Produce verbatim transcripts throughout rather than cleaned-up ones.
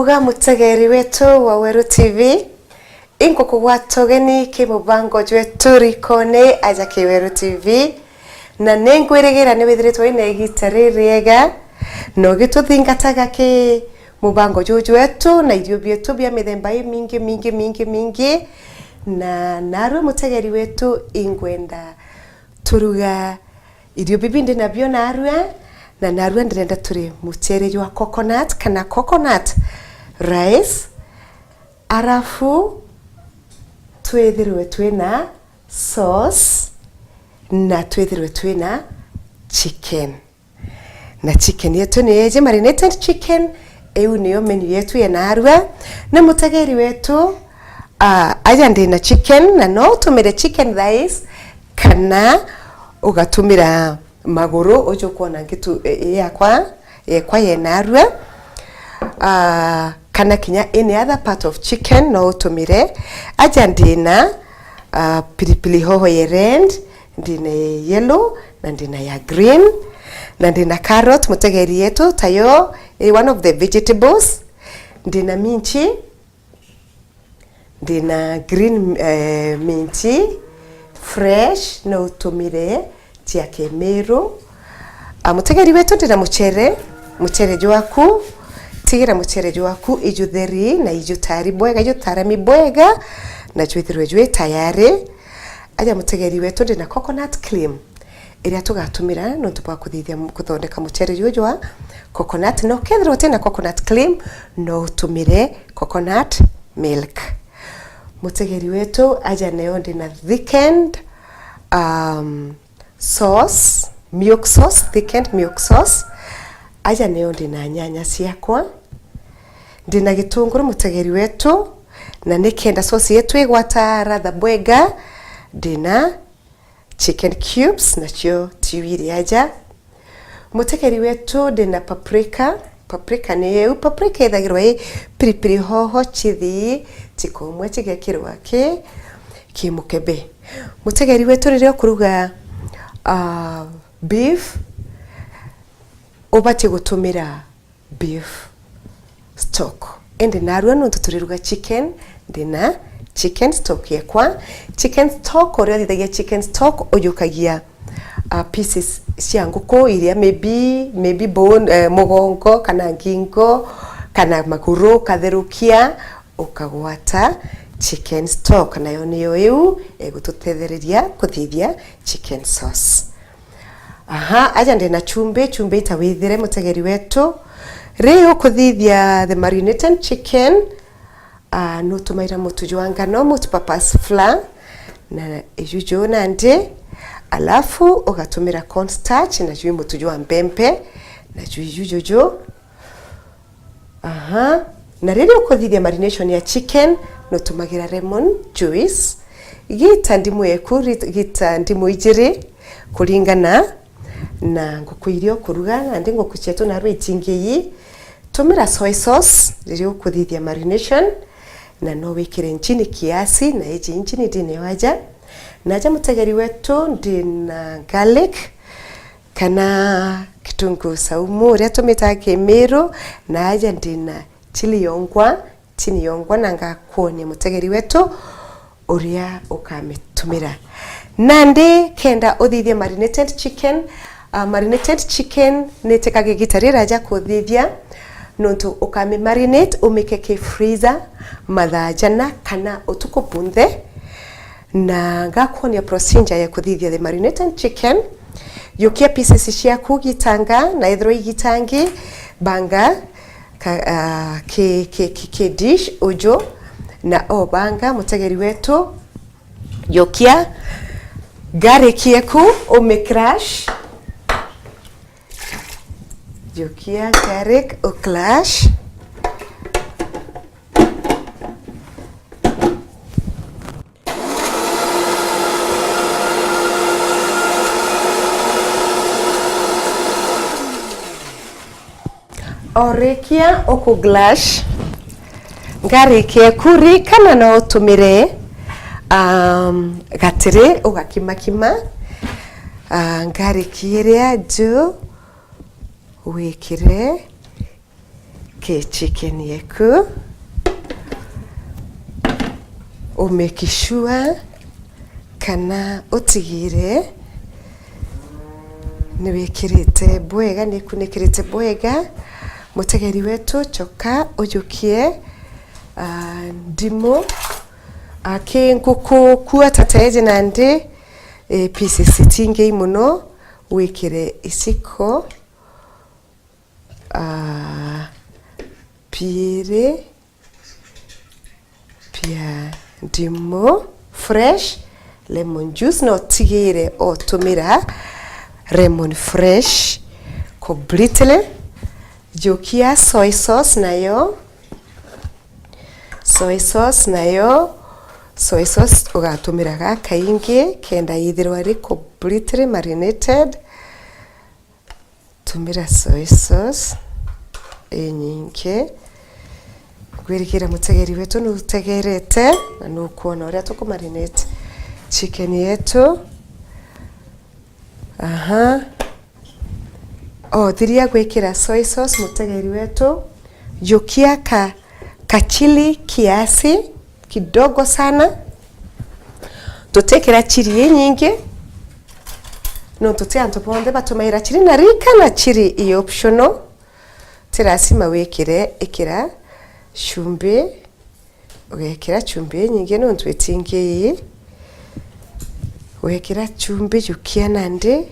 Ga mutegeri wetu wa Weru T V, inkukugwata ugeni ki mubango jwetu rikone aja ki Weru T V, na ningwirigira ni withiritwe wina igita ririega na ugituthingataga ki mubango juju jwetu na irio bietu bia mithemba imingi, mingi, mingi, mingi. Na narua mutegeri wetu, ingwenda turuga irio bibi ndi nabio narua, na narua ndirenda turi mucere jwa coconut kana coconut rice, arafu twithirwe twina sauce na twithirwe twina chicken. Na chicken yetu ni yeji marinated chicken, iu niyo menu yetu ya narua. Na mutegeri wetu, ah, aja ndina chicken, na no utumire chicken thighs kana ugatumira maguru, uju ukwona ngitu, e, e, yakwa, yekwa ye narua. Ah, kana kinya any other part of chicken no utumire. Aja ndina, ah, pilipili hoho ye red, ndina ye yellow, na ndina ya green, na ndina carrot, mutegeri yetu, tayo, eh, one of the vegetables. Ndina minchi, ndina green, eh, minchi, fresh, no utumire cia kimiru. Ah, mutegeri wetu, ndina mucere, mucere jwaku, tigira mucere jwaku ijutheri na ijutari bwega, ijutarami bwega, na jwithirwe jwi tayari. Aja mutegeri wetu, ndina coconut cream iria tugatumira nontu bwa kuthithia mu-, kuthondeka mucere juju jwa coconut. Na ukethirwa utina coconut cream, no utumire coconut milk. Mutegeri wetu, aja neo ndina thickened, um, sauce, milk sauce, thickened milk sauce. Aja neo ndina nyanya ciakwa. Ndina gitunguru, mutegeri wetu, na nikenda sauce yetu igwata ladha bwega, ndina chicken cubes, nacio tiwiri aja. Mutegeri wetu, ndina paprika. Paprika ni iu, paprika ithagirwa i pilipili hoho chithi chikomwe chigekirwa ki, ki mukebe. Mutegeri wetu, riria ukuruga, ah, beef, ubati gutumira beef stock. Indi narua nontu turiruga chicken, ndina chicken stock yekwa. Chicken stock, uria uthithagia chicken stock, ujukagia, ah, pieces cia nguku iria maybe, maybe bone, eh, mugongo, kana ngingo, kana maguru, ukatherukia, ukagwata chicken stock, nayo niyo iu igututethereria kuthithia chicken sauce. Aha, aja ndina chumbi, chumbi itawithire, mutegeri wetu. Riu ukuthithia the marinated chicken, ah, nutumaira mutu jwa ngano, multipurpose flour, na ijuju nandi, alafu ugatumira cornstarch, na jwi mutu jwa mbembe, na jwi jujuju. Aha. Na riria ukuthithia marination ya chicken, nutumagira lemon juice, gita ndimu yeku, rit-, gita ndimu ijiri, kuringana na nguku iria ukuruga, nandi nguku cietu narua itingi ii. Tumira soy sauce riria ukuthithia marination, na no wikire nchini kiasi, na iji nchini ndini waja. Na aja mutegeri wetu, ndina garlic, kana kitunguu saumu, uria tumitaga kimiru, na aja ndina chili yongwa, chini yongwa, na ngakwonia mutegeri wetu uria ukamitumira. Nandi kenda uthithie marinated chicken, ah, marinated chicken nitikaga igita riraja kuthithia, nontu ukami marinate, umike ki freezer mathaa jana kana utuku bunthe. Na ngakwonia procedure ya kuthithia the marinated chicken. Yukia pieces ciaku gitanga, na ethirwa igitangi, banga ka, ah, ki, ki, ki, ki dish uju, na obanga mutegeri wetu. Yukia garlic yeku, ume crush. Yukia garlic, u crush. Orikia uku glash, ngariki eku ririkana no utumire, um, gatiri ugakimakima. Ah, ngariki iria nju wikire ke chicken yeku, u make sure kana utigire ni wikirite bwega, ni ikunikirite bwega. Mutegeri wetu, choka ujukie, ah, ndimu, aki nguku kuota teje nandi, eh, pieces itingei muno, wikire iciko, ah, biiri bia ndimu fresh, lemon juice, no tigire otumira lemon fresh completely. Jukia soy sauce nayo, soy sauce nayo, soy sauce ugatumira gakaingi kenda yithirwa ri completely marinated. Tumira soy sauce inyingi. Ngwirikira mutegeri wetu nutegerete na nukwona uria tukumarinate chicken yetu. Aha. Othiria gwikira soy sauce, mutegeri wetu, jukia ka, ka chili kiasi kidogo sana. Tutikira chili inyingi, nontu ti antu bonthe batumaira chili, na ririkana chili i optional, ti lazima wikire. Ikira chumbi, ugekira chumbi inyingi nontu itingi ii, wekira chumbi jukia nandi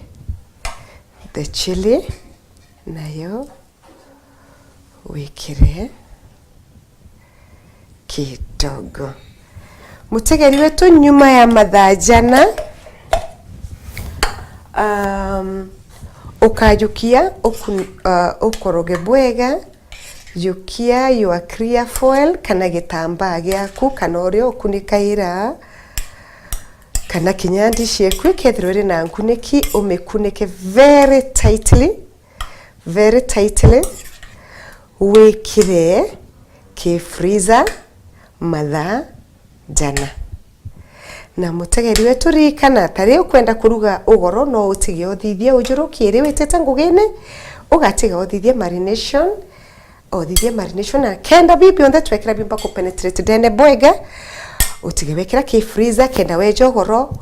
the chili nayo wikire kidogo. Mutegeri wetu, nyuma ya mathaa jana, um, ukajukia ukun-, uh, ukoroge bwega, jukia your clear foil kana gitambaa giaku kana uria ukunikaira, kana kinya ndishi eku ikethirwa iri na nkuniki, umikunike very tightly. Very tightly, wikire ki freezer mathaa jana. Na mutegeri wetu, ririkana, ta riu ukwenda kuruga ugoro, no utige uthithie ujuruki iri witite ngugine, ugatiga uthithie marination, uthithie marination, na kenda biu bionthe twekira biumba ku penetrate ndene bwega, utige wekira ki freezer, kenda weja ugoro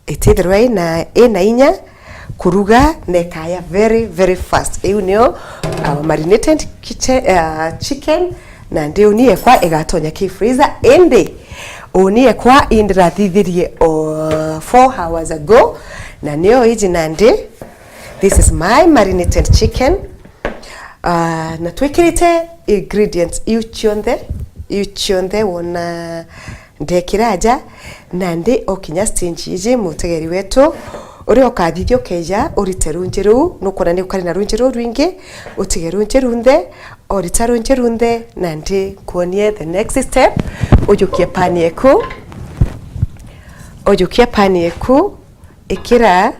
itithirwa ina, ina inya kuruga na ikaya very, very fast. Iu nio our marinated kitchen, uh, chicken, na ndi uni ekwa igatonya ki freezer, indi uni ekwa indirathithirie o four hours ago, na nio iji nandi, this is my marinated chicken. Uh, na twikirite ingredients iu cionthe, iu cionthe wona ndekira aja, nandi o kinya stage iji mutegeri wetu uria ukathithia ukeja urite runji ruu, nukwona ni ukari na runji ruu rwingi, utige runji runthe, orita runji runthe, nandi nkuonie the next step. Ujukie pan yeku, ujukia pan yeku, ikira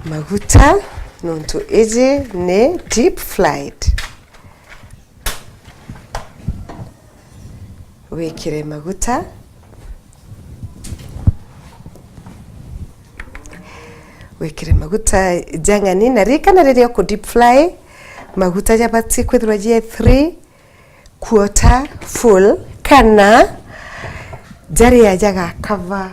maguta, nontu iji ni deep fried. Wikire maguta, wikire maguta jang'ani, na ririkana riria uku deep fry, maguta jabati kwithirwa jie three quarter full, kana jaria jagakava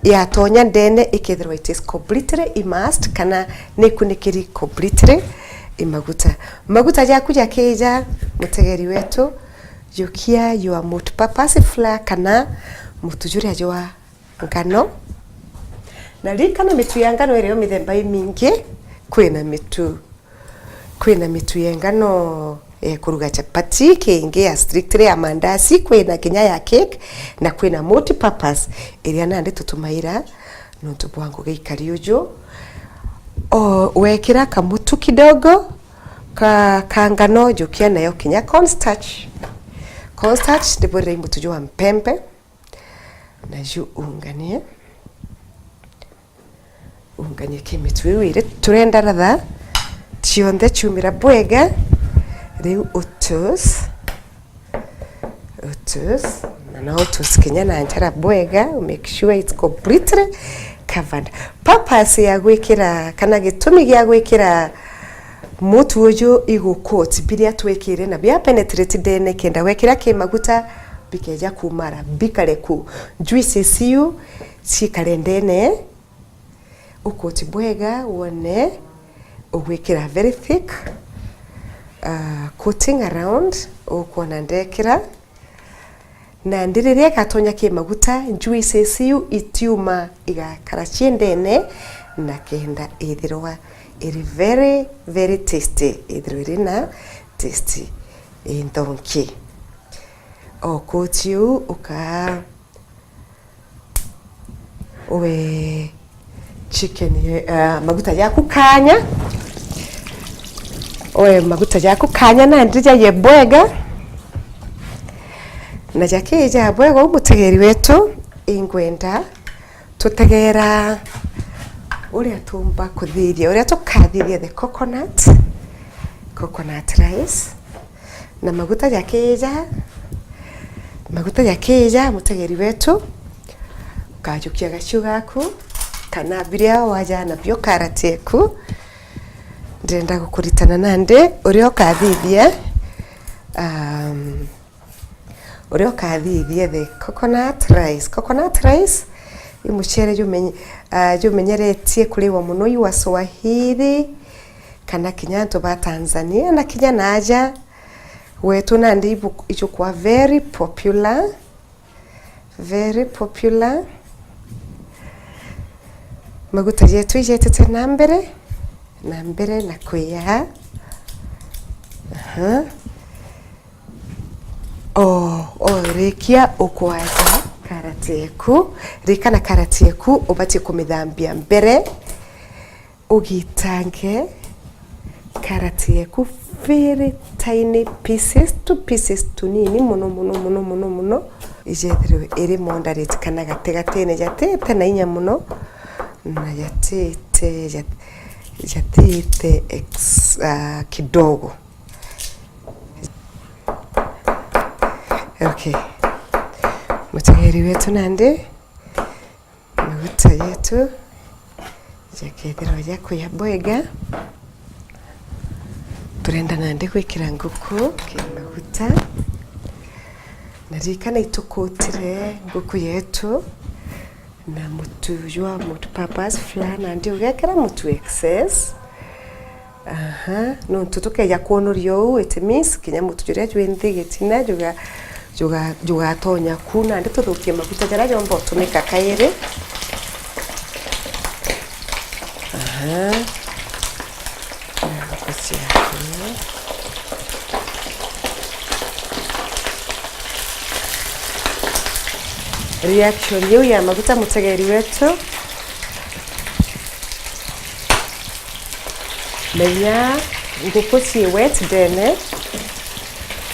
yatonya ndene ikethirwa it is completely immersed, kana ni ikunikiri completely i maguta. Maguta jaku jakija, mutegeri wetu, jukia your multipurpose flour kana mutu juria jwa ngano. Na ririkana mitu ya ngano iri o mithemba imingi, kwina mitu Kwina mitu ya ngano ya kuruga chapati, kingi ya strictly ya mandasi, kwina kinya ya cake, na kwina multipurpose iria nandi tutumaira nontu bwa ngugi ikari uju. O, wekira kamutu kidogo ka, ka ngano, jukia nayo kinya cornstarch. Cornstarch ndibwirire i mutu jwa mpembe, na ju unganie. Unganie ki mitu iu iri, turenda ratha cionthe ciumira bwega. Riu utus, utus, na no utus kinya na njara bwega, make sure it's completely covered. Purpose ya gwikira, kana gitumi gia gwikira Mutu uju igukoti biria twikire na bia penetrate ndene kenda wekira ki maguta bikeja kumara bikare ku. Juices iu cikare ndene. Ukoti bwega wone ugwikira very thick, ah, coating around, ukwona ndekira. Nandi riria igatonya ki maguta, juices iu itiuma igakara cii ndene, na kenda ithirwa iri very, very tasty, ithirwa iri na taste inthongi. O koti uu uka Uwe chicken, eh, maguta jaku kanya. Uwe maguta jaku kanya nandi jaye bwega. Na jakija bwega, uu mutegeri wetu, ingwenda tutegera uria tumba kuthithia, uria tukathithia the coconut, coconut rice. Na maguta jakija, maguta jakija, mutegeri wetu, ukajukia gaciu gaku, kana biria waja nabio karati eku. Ndenda gukuritana nandi uria ukathithia, um, uria ukathithia the coconut rice. Coconut rice i mucere jumenye-, ah, jumenyeretie kuriwa muno i Waswahili, kana kinya antu ba Tanzania, na kinya naaja. Gwetu nandi ibu-, ijukwa very popular, very popular. Maguta jetu ijetete na mbere, na mbere na kwia. Aha. O, o, rikia ukwaja karati eku, ririkana karati eku ubatie kumithambia mbere. Ugitange karati eku very tiny pieces, two pieces tunini muno, muno, muno, muno, muno. Ijethirwe iri moderate kana gatigatine, jatite na inya muno, na jatite, jat-, jatite ex-, ah, kidogo. Okay. Mutegeri wetu nandi, maguta yetu jakethirwa jakuya bwega. Turenda nandi gwikira nguku ki maguta. Na ririkana itukutire nguku yetu na mutu jwa multipurpose flour, nandi ugekira mutu excess. Aha, nontu tukeja kwonoria uu, it means kinya mutu juria jwi nthi gitina juga-, juga-, jugatonya ku, nandi tuthukie maguta jaria jonthe utumika kairi. Aha. Reaction iu ya maguta, mutegeri wetu, menya nguku cii wet ndene,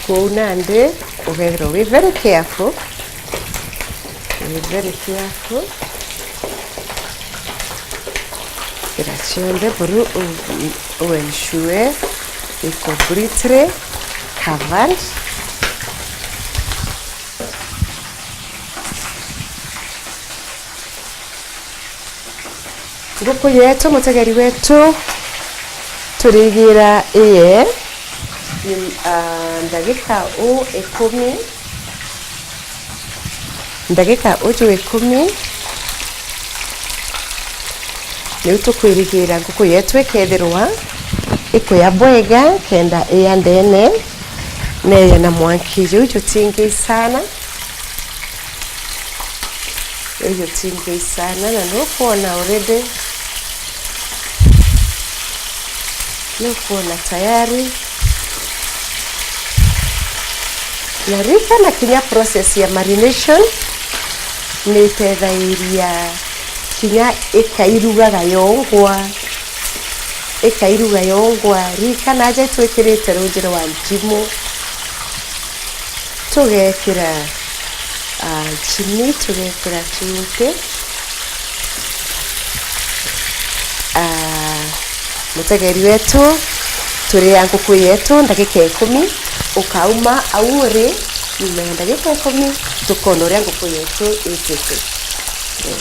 kwou nandi ugethirwa wi very careful, wi very careful. Ira cionthe buru u-, u-, u ensure i completely covered. Nguku yetu, mutegeri wetu, turigira iye, im-, ah, ndagika u ikumi. Ndagika uju ikumi, niu tukwirigira nguku yetu ikethirwa ikuya bwega, kenda iya ndene, na iya na mwanki juu jutingii sana. Juu jutingii sana, na nukwona already, nukwona tayari. Na ririkana kinya process ya marination ni itethairia kinya ikairugaga yongwa, ikairuga yongwa. Ririkana aja twikirite runji rwa ndimu, tugekira, ah, chimney, tugekira chumvi. Ah, mutegeri wetu, turia nguku yetu ndagika ikumi, ukauma au uri, nyuma ya ndagika ikumi, tukona uria nguku yetu itite. Eh.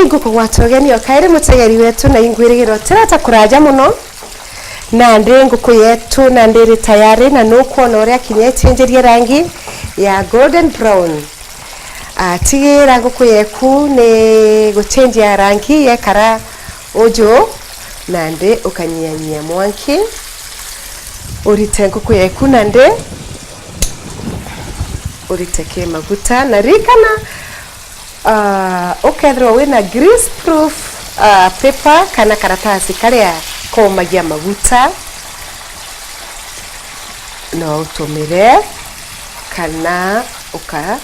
Ngukugwata ugeni o kairi mutegeri wetu, na ingwirigiro tirata kuraja muno. Nandi nguku yetu nandi iri tayari, na nukwona uria kinya ichenjerie rangi ya golden brown. Ah, tigira nguku yeku ni guchenjia rangi yekara uju, nandi ukanyianyia mwanki, urite nguku yeku nandi urite ki maguta, na ririkana, ah, ukethirwa wina grease proof, ah, paper kana karatasi karia kaumagia maguta, no utumire, kana uka,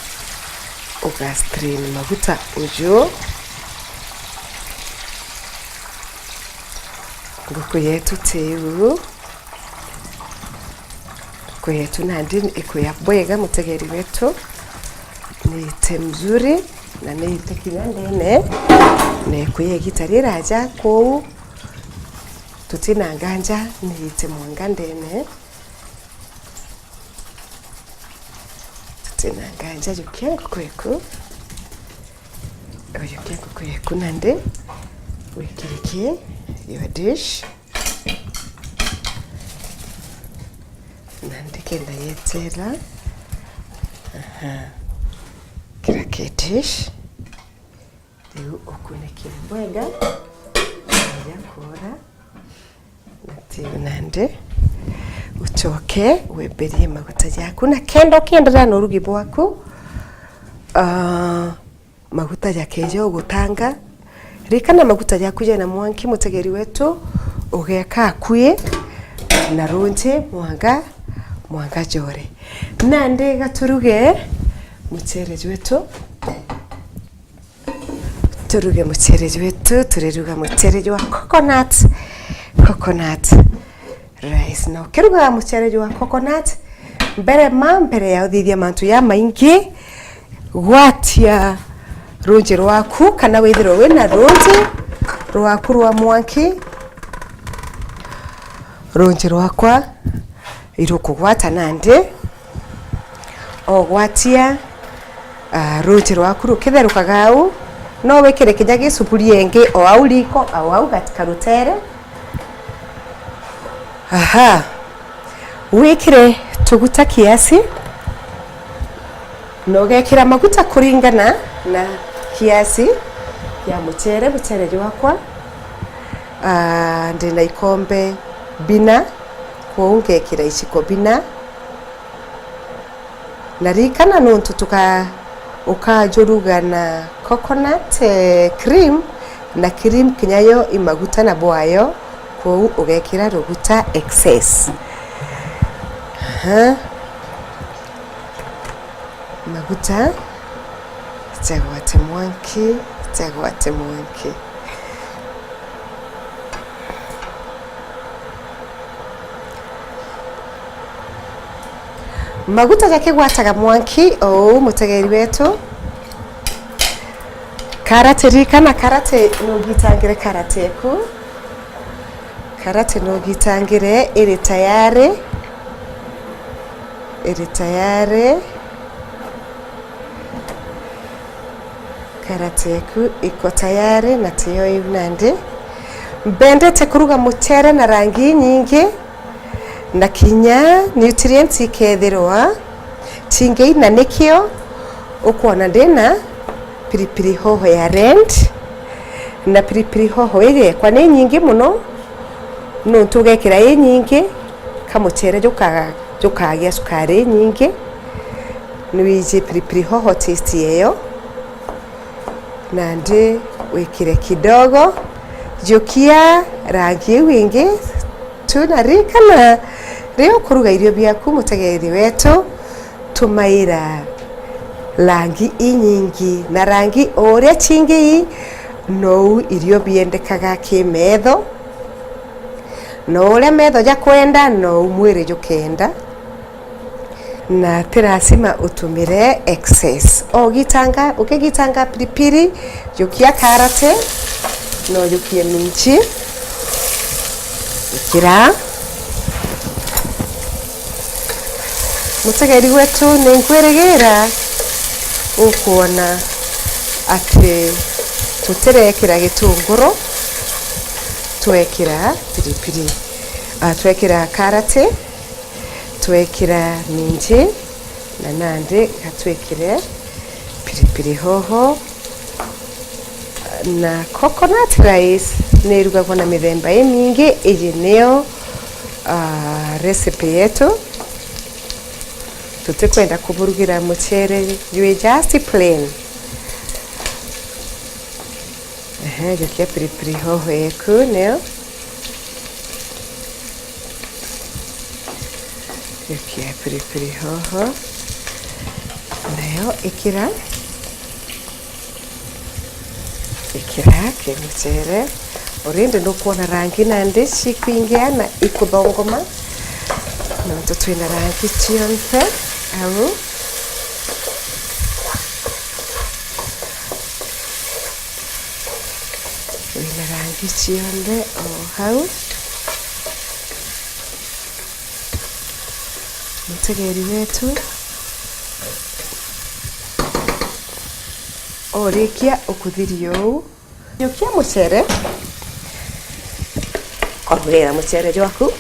uga strain maguta uju. Nguku yetu tiu. Nguku yetu nandi ikuya bwega, mutegeri wetu, niite mzuri na niite kinya ndene, na ikuya igita riraja, kwou tutina nganja, niite mwanga ndene, tutina nganja. Jukia nguku eku, ujukia nguku yeku nandi wikiriki your dish. Na ndikenda yetera. Aha. Kira ki dish. Riu ukunike bwega. Aja kura. Na tiu nandi. Ucoke wemberie maguta jaku. Na kenda ukiendelea na urugi bwaku, ah, maguta jakeja ugutanga. Ririkana maguta jaku jena mwanki, mutegeri wetu, ugeka akui na runji mwanga, mwanga jore. Nandi gaturuge mucere jwetu. Turuge mucere jwetu, turiruga mucere jwa coconut, coconut rice. Na ukiruga mucere jwa coconut, mbere ma, mbere ya uthithia mantu jamaingi, gwatia runji rwaku, kana withirwe wina runji rwaku rwa mwanki, runji rwakwa irukugwata nandi. Ogwatia, ah, ruji rwaku rukitherukaga au, no wikire kinya gisufuria ingi o au riko, o au gatika rutere. Aha. Wikire tuguta kiasi, na ugekira maguta kuringana na kiasi kia mucere, mucere jwakwa. Ah, ndina ikombe bina, kwou ngekira iciko bina. Na ririkana, nontu tuka-, ukajuruga na coconut, eh, cream, na cream kinya yo i maguta na bwayo, kwou ugekira ruguta excess. Aha. Maguta, jagwate mwanki, jagwate mwanki. Maguta jakigwataga mwanki, uu mutegeri wetu. Karati, ririkana karati nugitangire karati eku. Karati nugitangire, iri tayari. Iri tayari. Karati eku iko tayari na tiyo iu nandi. Mbendete kuruga mucere na rangi inyingi, na kinya nutrients ikethirwa cingi, na nikio ukwona ndina pilipili hoho ya red, na pilipili hoho iji ekwa ni nyingi muno, nontu ugekira inyingi, kamucere jukaga, jukagia sukari inyingi, nwiji pilipili hoho taste yeyo. Nandi wikire kidogo, jukia rangi iu ingi tu, na ririkana, riria ukuruga irio biaku, mutegeri wetu, tumaira rangi inyingi, na rangi o uria cingi ii, nou irio biendekaga ki metho, na uria metho jakwenda, nou mwiri jukenda. Na ti lasima utumire excess. Ogitanga, ukigitanga pilipili, jukia karati, no jukie minji. Ikira. Mutegeri wetu, ninkwirigira ukwona ati Tutirekira gitunguru, twekira piripiri, ah, twekira karati, twekira minji, na nandi gatwikire piripiri hoho. Na coconut rice ni irugagwa na mithemba imingi, iji niyo, ah, recipe yetu. Tutikwenda kuburugira mucere jwi just plain. Ehe, jukia piripiri hoho yeku niyo. Jukia piripiri hoho. Nayo ikira. Ikira ki mucere. Already nukwona rangi nandi cikwingia na ikuthongoma. Nontu twina rangi cionthe au. Wina rangi cionthe o hau. Mutegeri wetu orikia ukuthiria uu, yukia mucere, korogera mucere jwaku.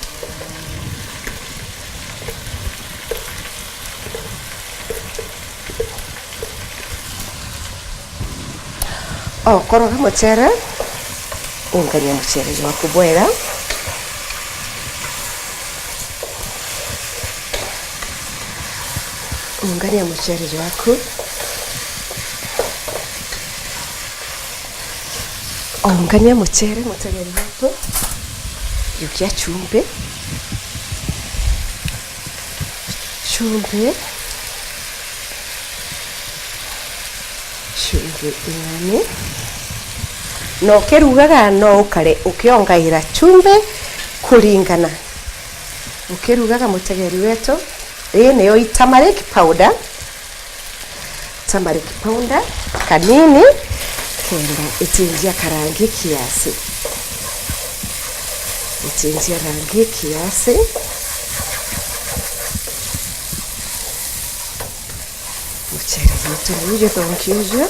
Okoroga mucere, ungania mucere jwaku bwega. Ungania mucere jwaku. Ungania mucere, mutegeri wetu. Jukia chumbi. Chumbi. Chumbi ing'ani. Na ukirugaga no ukare ukiongaira chumbi kuringana. Ukirugaga mutegeri wetu, ii niyo i turmeric powder. Turmeric powder kanini, kenda ichinjia karangi kiasi. Ichinjia rangi kiasi. Mucere jwetu niu juthongi uju,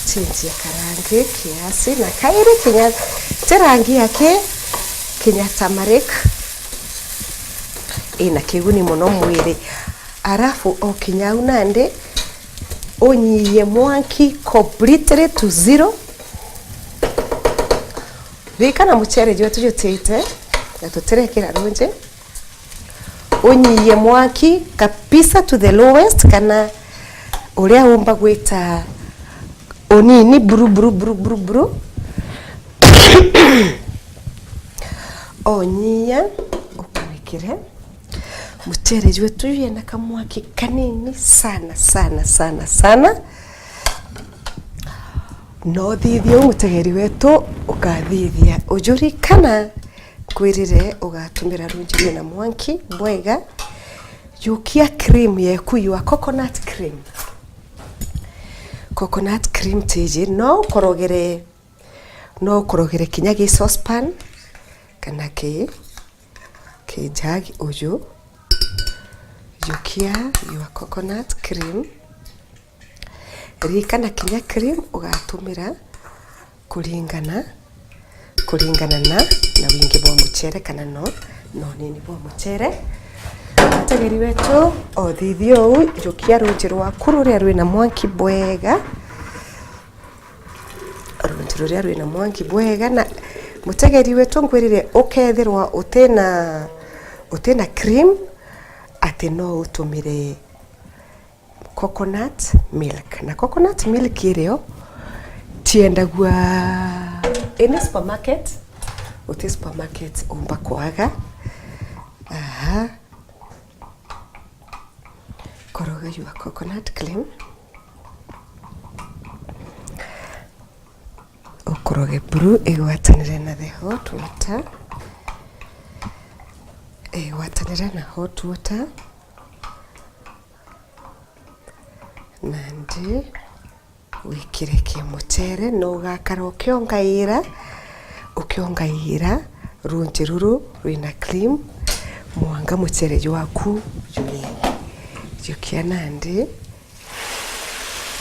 chinjia karangi kiasi, na kairi kinya ti rangi yake, kinya turmeric ina kiguni muno mwiri. Arafu o kinya au nandi, unyiyie mwanki completely to zero. Ririkana mucere jwetu jutite, na tutirekira runji. Unyiyie mwanki kabisa to the lowest, kana uria umba gwita unini buru, buru, buru, buru, buru. Onyia, ukawikire mucere jwetu jwina kamwaki kanini sana, sana, sana, sana. No thithia u mutegeri wetu, ukathithia ujurikana nkwirire ugatumira runji rwina mwanki bwega. Jukia cream yeku, your coconut cream. Coconut cream tiji, no ukorogere, no ukorogere kinya gi saucepan, kana ki, ki jug uju. Jukia your coconut cream. Ririkana kinya cream ugatumira kuringana, kuringana na, na wingi bwa mucere, kana no, na unini bwa mucere. Mutegeri wetu, o thithia uu, jukia runji rwaku ruria rwina mwanki bwega. Runji ruria rwina mwanki bwega, na mutegeri wetu, nkwirire ukethirwa utina, utina cream, ati no utumire coconut milk. Na coconut milk irio ciendagua in supermarket, uti supermarket umba kwaga. Aha. Koroga your coconut cream. Ukoroge buru igwatanire na the hot water. Igwatanire na hot water. Nandi wikire ki mucere, na ugakara ukiongaira, ukiongaira runji ruru rwina cream, mwanga mucere jwaku jwingi. Jukia nandi,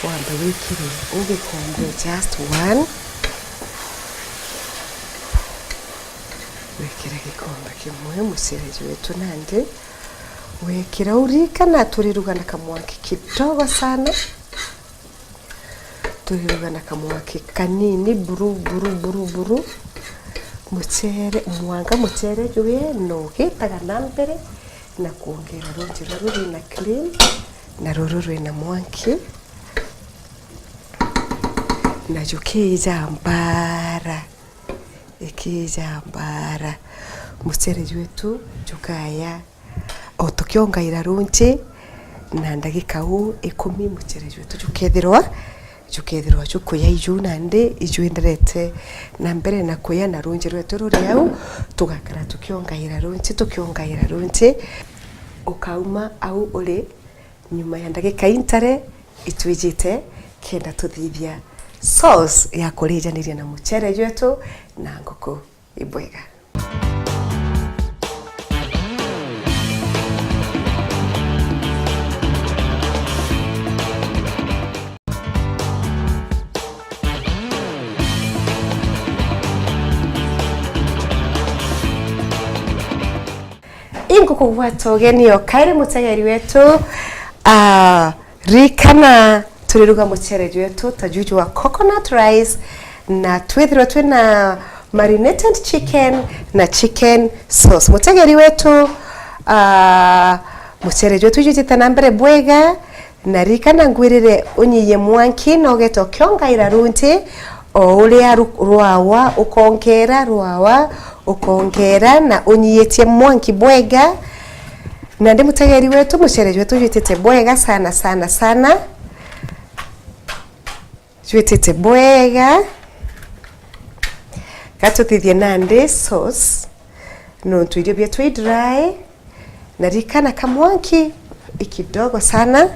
Wambe wikire u gikombe just one. Wikire gikombe kimwe mucere jwetu nandi. Wikira u, ririkana turiruga na kamwanki kidogo sana. Turiruga na kamwanki kanini, buru, buru, buru, buru. Mucere, mwanga mucere juye no ugitaga na mbere na kwongera runji ruru rwina cream na ruru rwina mwanki. Na jukija mbara, ikija mbara. Mucere jwetu jukaya o tukiongaira runji, na ndagika u ikumi mucere jwetu jukethirwa, jukethirwa jukuya iju nandi ijwenderete na mbere na kuya, na runji rwetu ruri au, tugakara tukiongaira runji, tukiongaira runji. Ukauma au uri, nyuma ya ndagika intare itwijite, kenda tuthithia sauce ya kurijaniria na mucere jwetu na nguku. Ibwega. Ingukugwata ugeni o kairi mutegeri wetu. Ah, ririkana turiruga mucere jwetu ta juju wa coconut rice, na twithirwa twina marinated chicken na chicken sauce. Mutegeri wetu, ah, mucere jwetu jujite na mbere bwega, na ririkana ngwirire unyiyie mwanki na ugeta ukiongaira runji, o uria ru-, rwawa ukongera, rwawa ukongera, na unyiitie mwanki bwega. Nandi mutegeri wetu, mucere jwetu jwitite bwega sana, sana, sana. Jwitite bwega. Gatuthithie nandi sauce, nontu irio bietu i dry. Na ririkana kamwanki i kidogo sana.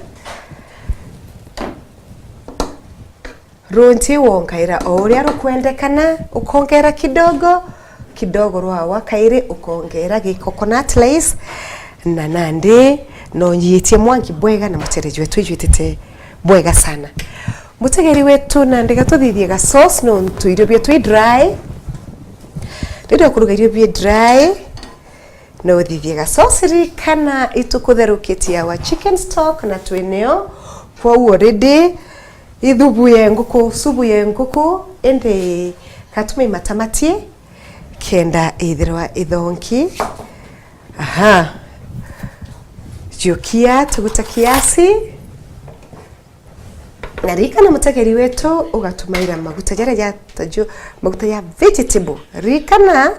Runji wongaira o uria rukwendekana, ukongera kidogo, kidogo rwawa kairi ukongera gi coconut rice, na nandi no nyiitie mwanki bwega na mucere jwetu ijwitite bwega sana. Mutegeri wetu, nandi gatuthithie ga sauce nontu irio bietu i dry. Riria ukuruga irio bi dry, no uthithie ga sauce, ririkana itukutherukitie our chicken stock na twineo. Kwou already ithubu ye nguku, subu ye nguku, indi gatuma imatamatie kenda ithirwa ithongi. Aha. Jukia tuguta kiasi. Na ririkana mutegeri wetu ugatumaira maguta jaria ja, ta ju-, maguta ja vegetable. Ririkana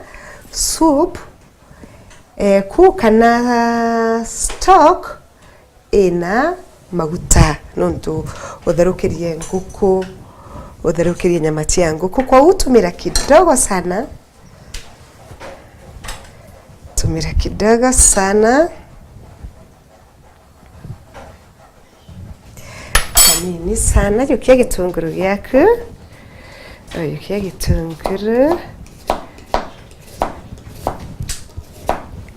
soup, eh, ku kana stock ina maguta, nontu utherukirie nguku, utherukirie nyama cia nguku. Kwou tumira kidogo sana, tumira kidogo sana. Kanini sana. Jukia gitunguru giaku. O, jukia gitunguru.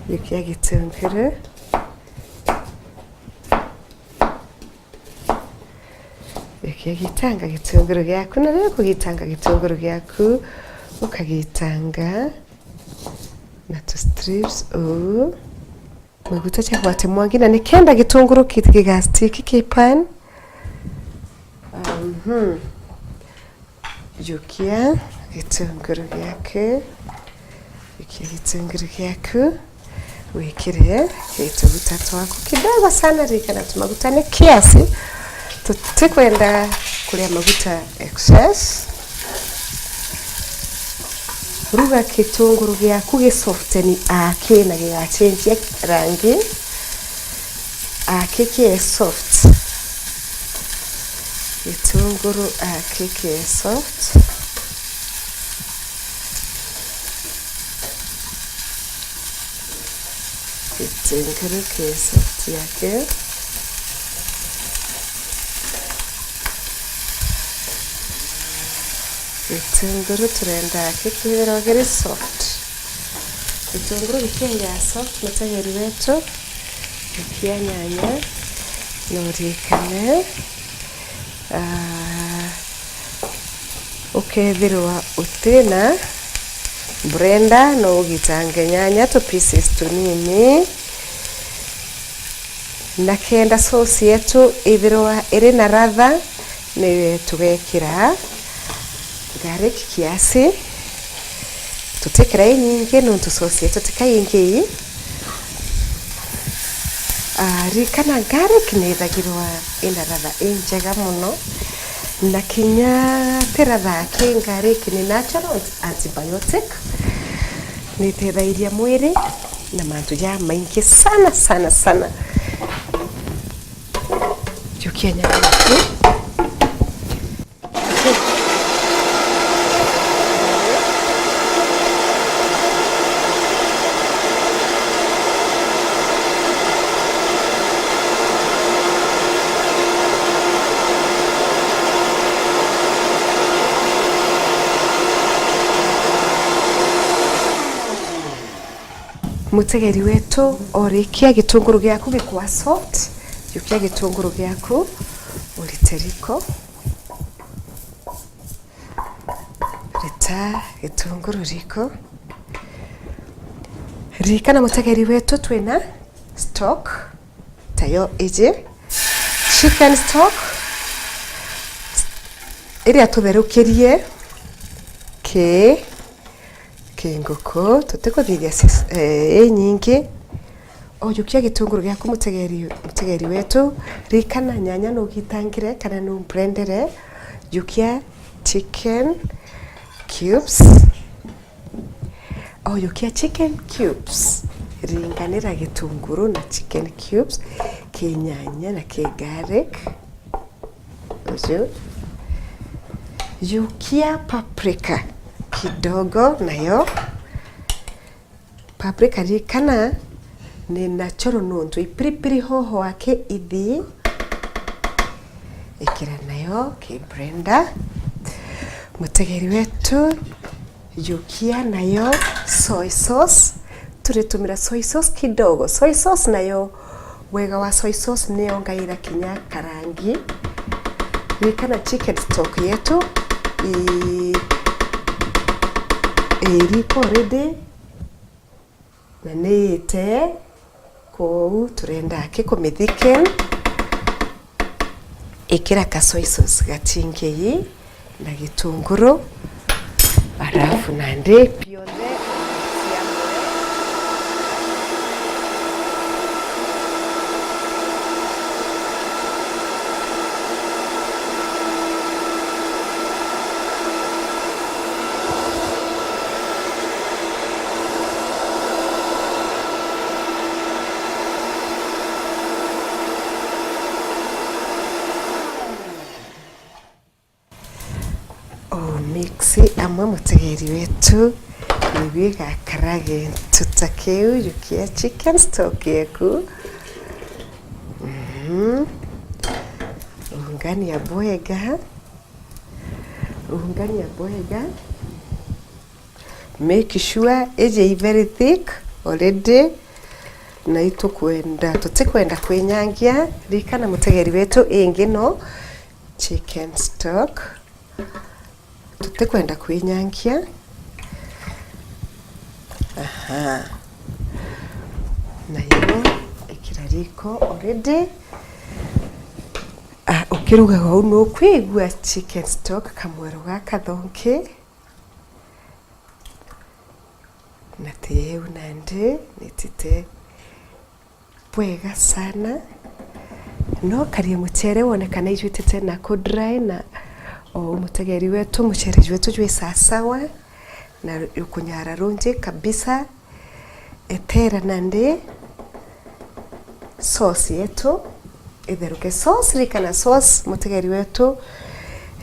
Jukia gitunguru. Jukia gitanga gitunguru giaku. Na riria ukugitanga gitunguru giaku, ukagitanga na tu strips uu. Maguta jagwate mwangi, na nikenda gitunguru ki-, gigastiki ki pan. Mhm. Jukia gitunguru giaku. Jukia gitunguru giaku. Wikire tuguta twaku kidogo sana, ririkana tumaguta ni kiasi. Tutikwenda kuria maguta excess. Ruga gitunguru giaku gisofteni aki na gigachenjia rangi. Aki ki soft. Gitunguru aki ki soft. Gitunguru ki soft yake. Gitunguru turenda gikithirwa kiri soft. Gitunguru gikienja soft, mutegeri wetu, jukia nyanya, na uririkane, Ah, ukethirwa utina blender, no ugitange nyanya tu pieces tunini, na kenda sauce yetu ithirwa iri na ladha, ni tugekira garlic kiasi. Tutikira inyingi nontu sauce yetu tika ingi. Ah, ririkana garlic ni ithagirwa ina ladha injega muno, na kinya ti ladha ki, garlic ni natural antibiotic, ni itethairia mwiri na mantu jamaingi sana sana sana. Jukia nyanya yaku. Mutegeri wetu, orikia gitunguru giaku gikwa soft, jukia gitunguru giaku, urite riko. Rita gitunguru riko. Ririkana mutegeri wetu, twina stock tayo iji, chicken stock iria tutherukirie ki ki nguku, tutikuthithia sis-, eh, inyingi. Ojukia gitunguru giaku, mutegeri, mutegeri wetu, ririkana nyanya nugitangire kana nublendere. Jukia chicken cubes. Ojukia chicken cubes, ringanira gitunguru na chicken cubes, ki nyanya na ki garlic. Uju. Jukia paprika kidogo nayo. Paprika ririkana ni natural nontu i pilipili hoho aki ithi. Ikira nayo ki blender. Mutegeri wetu, jukia nayo soy sauce. Turitumira soy sauce kidogo. Soy sauce nayo, wega wa soy sauce ni yongaira kinya karangi. Ririkana chicken stock yetu i, i riko already. Na ni ite, kou turenda aki kumithiken. Ikira ka soy sauce gatingi na gitunguru, arafu nandi bionthe. O mix amwe mutegeri wetu, niguo igakara gintu ta kiu, jukia chicken stock yeku. Mhm. Ungania bwega. Ungania bwega. Make sure iji i very thick already, na itukwenda, tutikwenda kwinyangia. Ririkana mutegeri wetu, ingi no chicken stock. Tutikwenda kwinyangia. Aha. Nayo ikira riko already. Ah, ukirugaga uu nukwigua chicken stock kamwero gaka thonki. Na ti iu nandi nitite bwega sana. No karie mucere wone kana ijuitite na ku dry na o mutegeri wetu, mucere jwetu jwi sasawa na ukunyara runji kabisa. Etera nandi sauce yetu itheruke. Sauce, ririkana sauce, mutegeri wetu,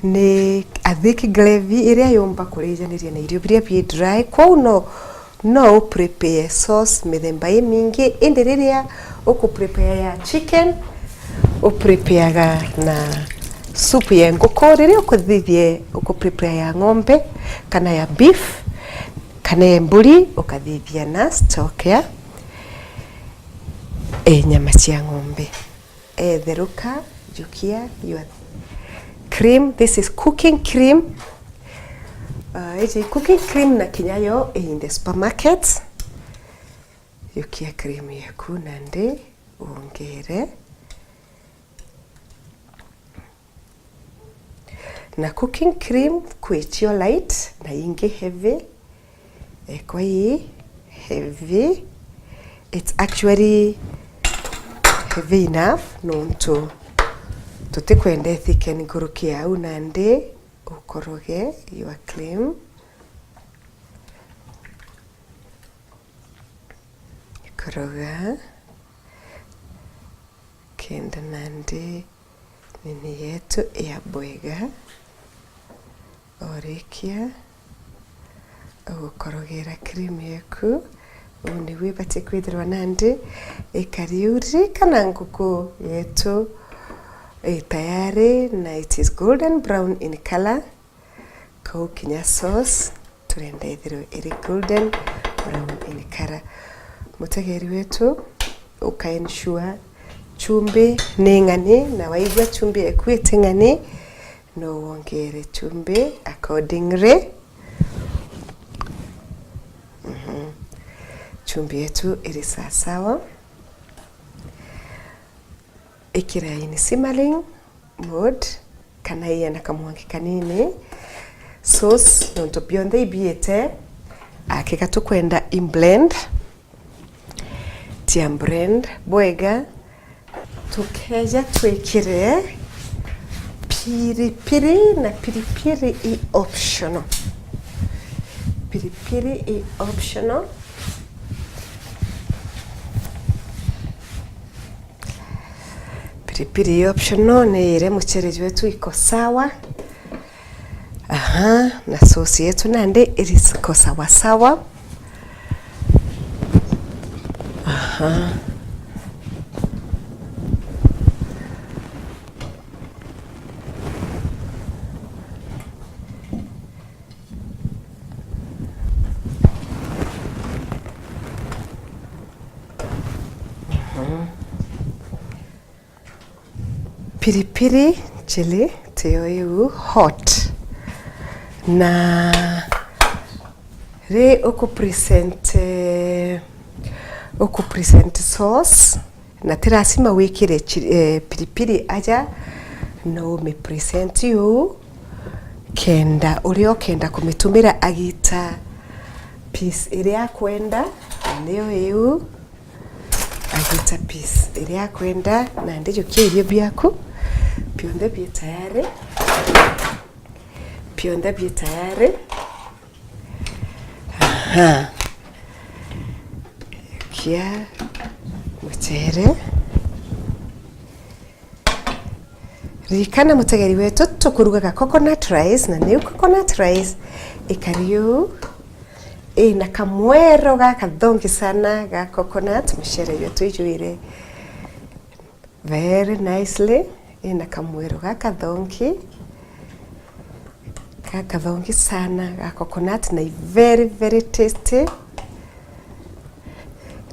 ni a thick gravy iria yumba kurijaniria na irio biria bi dry. Kwou no, no u prepare sauce mithemba imingi, indi riria uku prepare ya chicken, u prepareaga na supu ya nguku. Riria ukuthithie, uku prepare ya ng'ombe kana ya beef kana ya mburi, ukathithia na stock ya, e, nyama cia ng'ombe. Etheruka, jukia your Cream, this is cooking cream. Uh, iji cooking cream na kinya yo in the supermarket. Yukia cream yeku nandi wongere. Na cooking cream kwi cio light na ingi heavy. Ekwa ii heavy. It's actually heavy enough nontu tutikwenda ithiken nkuruki ya au nandi ukoroge your cream. Koroga kenda nandi nini yetu ya bwega. Orikia ugukorogera cream yeku. Uu niguo ibati kwithirwa nandi ikari uu. Ririkana nguku yetu i tayari na it is golden brown in color. Kou kinya sauce turenda ithirwe iri golden brown in color. Mutegeri wetu, uka ensure chumbi ni ng'ani, na waigua chumbi eku iti ng'ani, no wongere chumbi accordingly. Mhm. Chumbi yetu iri sawasawa. Ikira in simmering mode kana iye na kamwanki kanini. Sauce nontu bionthe ibiite, akika tukwenda i blend. Tia blend bwega. Tukeja twikire piripiri, na piripiri i optional. Piripiri i optional. Piripiri i optional, ni ire mucere jwetu iko sawa. Aha, na sauce yetu nandi iri iko sawa sawa. Aha. Mhm. Piripiri chili tiyo iu hot. Na ri uku present, eh, uku present sauce, na ti lazima wikire chi-, eh, piripiri aja, no umipresent uu, kenda uria ukenda kumitumira agita piece iria akwenda, na niyo iu. Agita piece iria akwenda, na ndijukia irio biaku bionthe bi tayari, bionthe bi tayari. Aha. Kia mucere. Ririkana mutegeri wetu, tukurugaga coconut rice, na niu coconut rice ikari uu ina kamwero gakathongi sana ga coconut. Mucere wetu ijuire very nicely, ina kamwero gakathongi, gakathongi sana ga coconut, na i very, very tasty.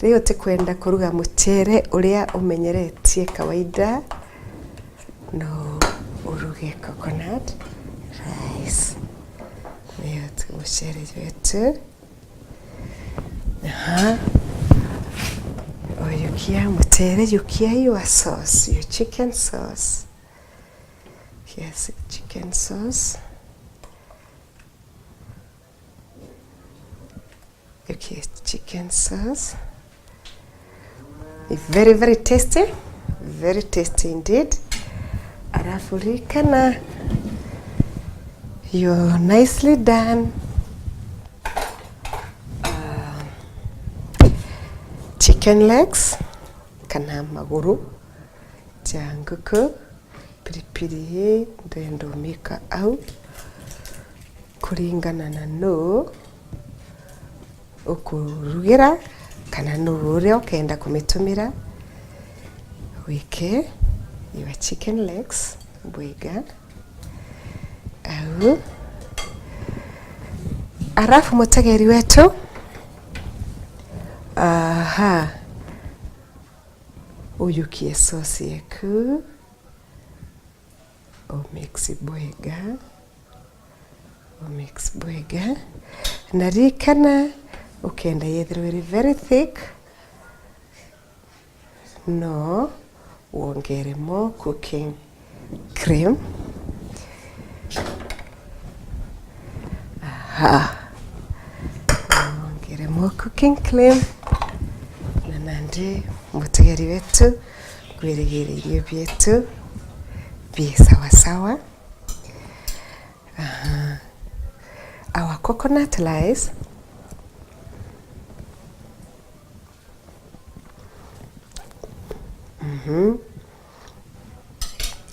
Riu utikwenda kuruga mucere uria umenyeretie kawaida, no uruge coconut rice. Niyo tu mucere jwetu. Aha. Uyukia mucere, yukia your sauce, your chicken sauce. Yes, chicken sauce. Okay, chicken sauce. Very, very tasty. Very tasty indeed. Alafu ririkana, you're nicely done. Uh, chicken legs, kana maguru ja nguku. Piripiri ii ndenda umika au kuringana na nuu ukurugira kana nuu uria ukenda kumitumira. Wike your chicken legs bwega au. Alafu mutegeri wetu, aha, uyukie sauce yeku. Umix bwega. Umix bwega. Na ririkana, ukenda yethirwe iri very thick, no wongere more cooking cream. Aha. No wongere more cooking cream. Na nandi mutegeri wetu, ngwirigira irio bietu bi sawa sawa. Aha. Our coconut rice. Mhm.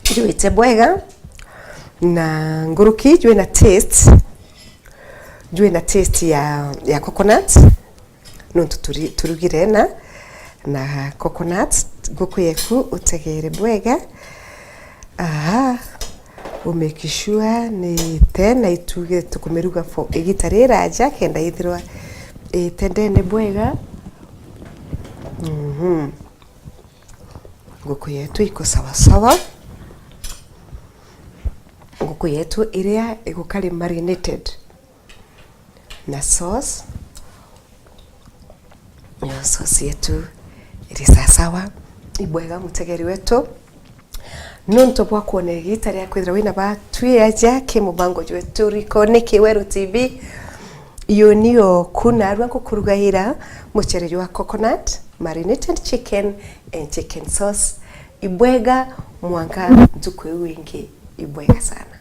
Jwite bwega na nguruki jwina taste, jwina taste ya, ya coconut, nontu turi-, turugire na, na coconut. Nguku yeku utegere bwega. Aha, u make sure ni te na ituge tukumiruga for igita riraja, kenda ithirwa ite ndene bwega. Mhm. Nguku yetu iko sawa sawa. Nguku yetu iria igukari marinated na sauce. Yo sauce yetu iri sasawa. Ibwega mutegeri wetu, nontu bwa kwona igita ria kwithira wina batwi aja ki mubango jwetu riko ni Kiweru T V. Iyo nio kuna arua ngukurugaira mucere jwa coconut, marinated chicken and chicken sauce. Ibwega mwanka ntuku iu ingi. Ibwega sana.